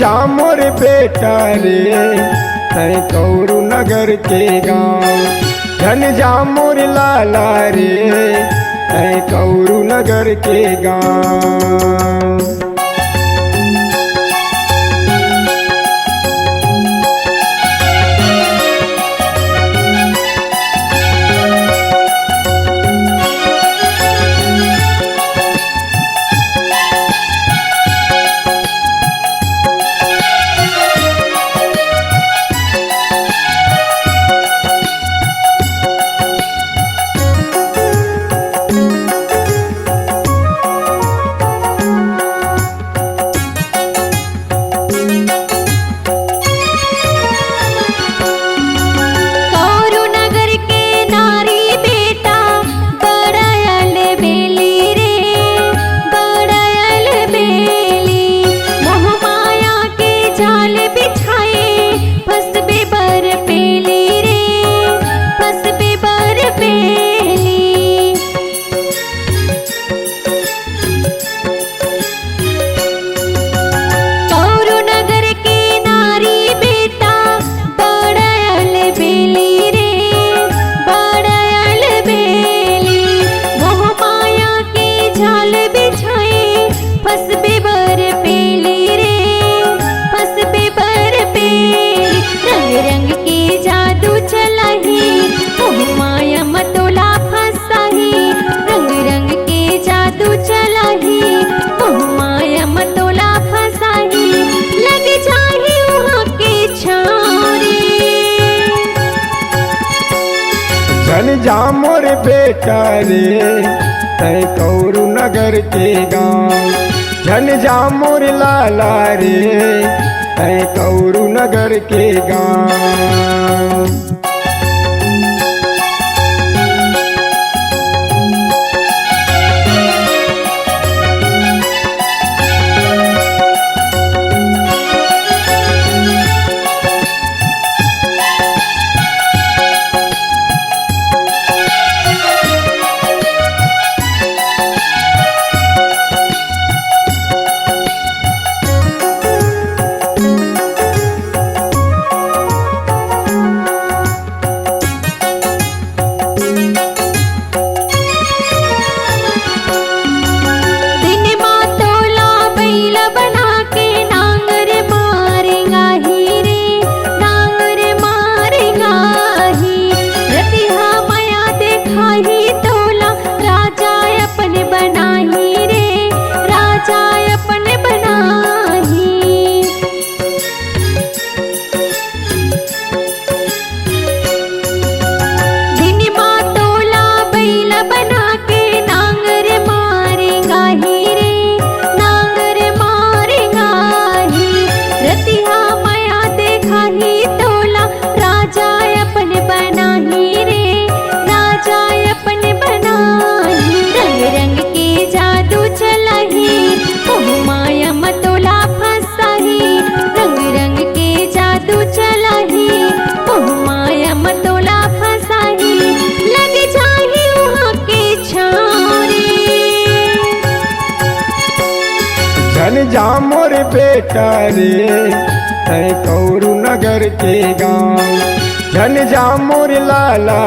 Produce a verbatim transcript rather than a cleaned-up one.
जा मोर बेटा रे, तैं कौरू नगर के गाँव। झन जा मोर लाला रे, तैं कौरू नगर के गाँव। कौरू नगर के नारी बेटा, बड़ा अलबेली रे, बड़ा अलबेली। मोह माया के जाल बिछाए, फंसबे बर पेली रे, फंसबे बर पेली। कौरू नगर के नारी बेटा, बड़ा अलबेली रे, बड़ा अलबेली। मोह माया के जाल बिछाए, फंसबे बर पेली रे, फंसबे बर पेली। रंग रंग के जादू चलाही, मोह माया म तोला फंसाही। रंग रंग के जादू चलाही, मोह माया म तोला फंसाही। लग जाही उहाँ के छाँव रे। झन जा मोर बेटा रे, तैं कौरू नगर के गाँव। झन जा मोर लाला रे, तैं कौरू नगर के गाँव। दिन मा तोला बइला बना के नांगर मारेंगा ही रे, नांगर मारेंगा ही। रतिहा मया देखाही तोला, राजा अपन बनाही रे, राजा अपन बनाही। दिन मा तोला बइला बना के नांगर मारेंगा ही रे, नांगर मारेंगा ही। रतिहा मया देखाही तोला, राजा अपन बनाही रे, राजा अपन बनाही। रंग रंग के जादू चलाही, मोह माया म तोला फंसाही। रंग रंग के जादू चलाही, मोह माया म तोला फंसाही। लग जाही उहाँ के छाँव रे। झन जा मोर बेटा रे, तैं कौरू नगर के गाँव। झन जा मोर लाला